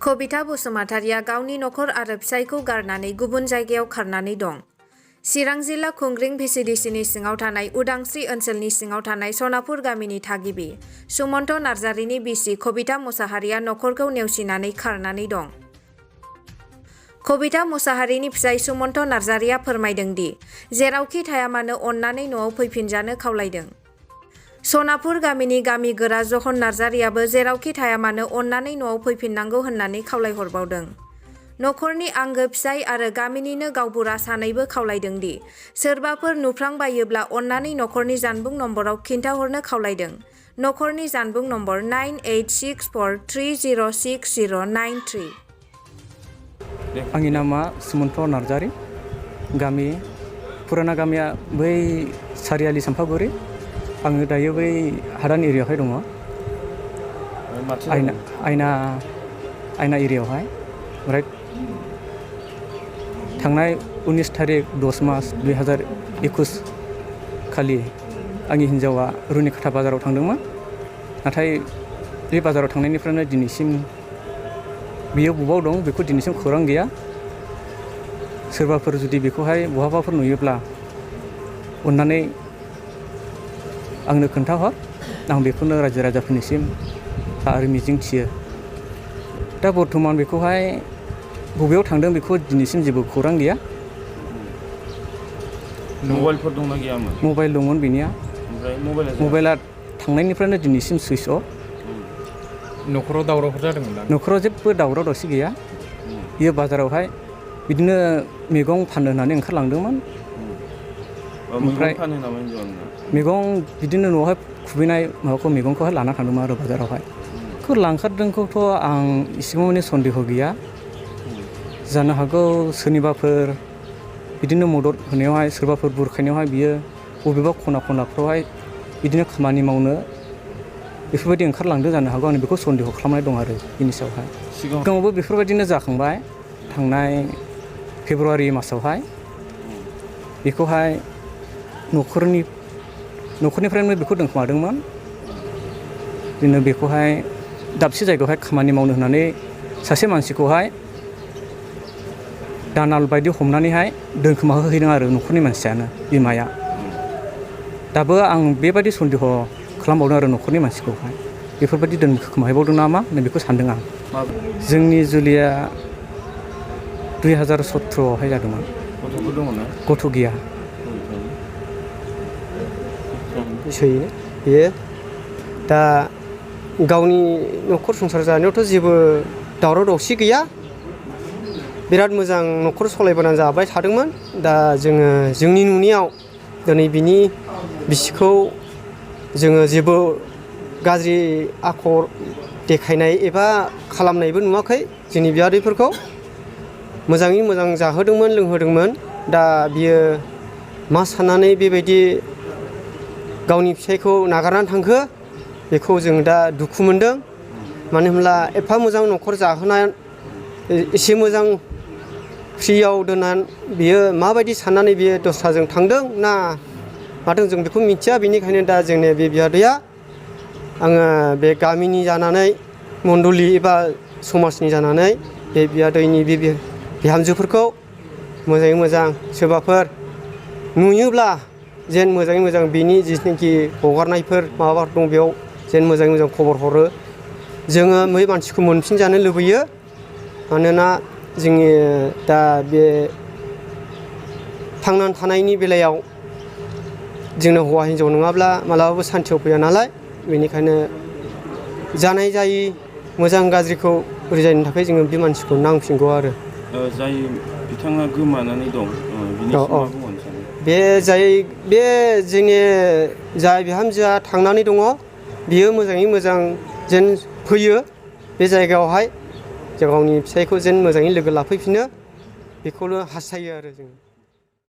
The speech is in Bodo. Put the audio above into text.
कबिता बसुमतारिया गावनि नखर आरो फिसायखौ गारनानै गुबुन जायगायाव खारनानै दं। चिरां जिल्ला खुंग्रिं भिसिडिसिनि सिङाव थानाय उदांस्रि ओनसोलनि सिङाव थानाय सनापुर गामिनि थागिबि सुमन्त नार्जारिनि बिसि कबिता मुसाहारिया नखरखौ नेवसिनानै खारनानै दं। कबिता मुसाहारिनि फिसाय सुमन्त नार्जारिया फोरमायदों दि जेरावखि थाया मानो अननानै न'आव फैफिनजानो खावलायदों। सनापुर गामिनि गामिगोरा जहन नार्जारियाबो जेरावखि थाया मानो अननानै न'आव फैफिननांगौ होननानै खावलायहरबावदों। नखरनि आंगो फिसाय आरो गामिनिनो गावबुरा सानैबो खावलायदों दि सोरबाफोर नुफ्लांबायोब्ला अननानै नखरनि जानबुं नम्बराव खिन्थाहरनो खावलायदों। नखरनि जानबुं नम्बर 9864306093। आंनि नामा सुमन्त नार्जारि। गामि पुराना गामिया बै सारियालि सामफागुरि। आङो दायो बै हादान एरियायावहाय दङ। आयना एरियायावहाय। ओमफ्राय थांनाय 19 तारिख 10 मास 2021 खालि आंनि हिन्जावा रुनिकाटा बाजाराव थांदोंमोन। नाथाय बे बाजाराव थांनायनिफ्रायनो दिनैसिम बियो बबाव दं बेखौ दिनैसिम खौरां गैया। सोरबाफोर जुदि बेखौहाय बहाबाफोर नुयोब्ला अननानै आंनो खोन्थाहर। आं बेखौनो रायजो राजाफोरनिसिम आरो मिजिं थियो। दा बर्थमान बेखौहाय बबेयाव थांदों बेखौ दिनैसिम जेबो खौरां गैया। मबाइलफोर दंना गैयामोन? मबाइल दंमोन बिनिया। ओमफ्राय मबाइला थांनायनिफ्रायनो दिनैसिम सुइच अफ। न'खराव दावरावफोर जादोंमोन ना? न'खराव जेबो दावराव दावसि गैया। बियो बाजारावहाय बिदिनो मैगं फाननो होननानै ओंखारलांदोंमोन। ओमफ्राय मैगं बिदिनो न'आवहाय खुबैनाय माबाखौ मैगंखौहाय लाना थांदोंमोन आरो बाजारावहाय। बेखौ लांखारदोंखौथ' आं इसेबां माने सन्देह गैया। जानो हागौ सोरनिबाफोर बिदिनो मदद होनायावहाय सोरबाफोर बुरखायनायावहाय बियो बबेबा खनाफ्रावहाय बिदिनो खामानि मावनो बेफोरबायदि ओंखारलांदों जानो हागौ। आं बेखौ सन्देह खालामनाय दं आरो बिनि सायावहाय। सिगाङावबो बेफोरबायदिनो जाखांबाय। थांनाय फेब्रुवारि मासावहाय बेखौहाय न'खरनिफ्रायनो बेखौ दोनखोमादोंमोन। बिदिनो बेखौहाय दाबसे जायगायावहाय खामानि मावनो होननानै सासे मानसिखौहाय दानाल बायदि हमनानैहाय दोनखोमा होहैदों आरो न'खरनि मानसियानो, बिमाया। दाबो आं बेबायदि सन्देह खालामबावदों आरो न'खरनि मानसिखौहाय। बेफोरबायदि दोनखोमाहैबावदों नामा बेखौ सानदों आं। जोंनि जुलिया 2017आवहाय जादोंमोन। गथ'फोर दङ ना? गथ' गैया। बेयो दा गावनि न'खर संसार जानायावथ' जेबो दावराव दावसि गैया। बिराद मोजां न'खर सालायबोनानै जाबाय थादोंमोन। दा जोङो जोंनि नुनायाव दिनै बिनि बिसिखौ जोङो जेबो गाज्रि आखल देखायनाय एबा खालामनायबो नुवाखै। जोंनि बियादैफोरखौ मोजाङै मोजां जाहोदोंमोन, लोंहोदोंमोन। दा बियो मा साननानै बेबायदि गावनि फिसायखौ नागारनानै थांखो बेखौ जों दा दुखु मोनदों। मानो होनब्ला एफा मोजां न'खर जाहोनाय, एसे मोजां फ्रियाव दोननानै बियो माबायदि साननानै बियो दस्राजों थांदों ना मादों जों बेखौ मिथिया। बेनिखायनो दा जोंनि बे बियादैया आङो बे गामिनि जानानै मण्डलि एबा समाजनि जानानै बे बियादैनि बिहामजोफोरखौ मोजाङै मोजां सोरबाफोर नुयोब्ला जेन मोजाङै मोजां बिनि जिथुनाखि हगारनायफोर माबाफोर दं बेयाव जेन मोजाङै मोजां खबर हरो। जोङो बै मानसिखौ मोनफिनजानो लुबैयो। मानोना जोंनि दा बे थांनानै थानायनि बेलायाव जोंनो हौवा हिन्जाव नङाब्ला मालाबाबो सान्थियाव फैया नालाय। बेनिखायनो जानाय जायि मोजां गाज्रिखौ बुजायनो थाखाय जोङो बे मानसिखौ नांफिनगौ आरो। जाय बिथाङा गोमानानै दं बिनि मा बुंनो सानो? बे जोंनि जाय बिहामजोआ थांनानै दङ बियो मोजाङै मोजां जेन फैयो बे जायगायावहाय। गावनि फिसायखौ जेन मोजाङै लोगो लाफैफिनो बेखौनो हास्थायो आरो जों।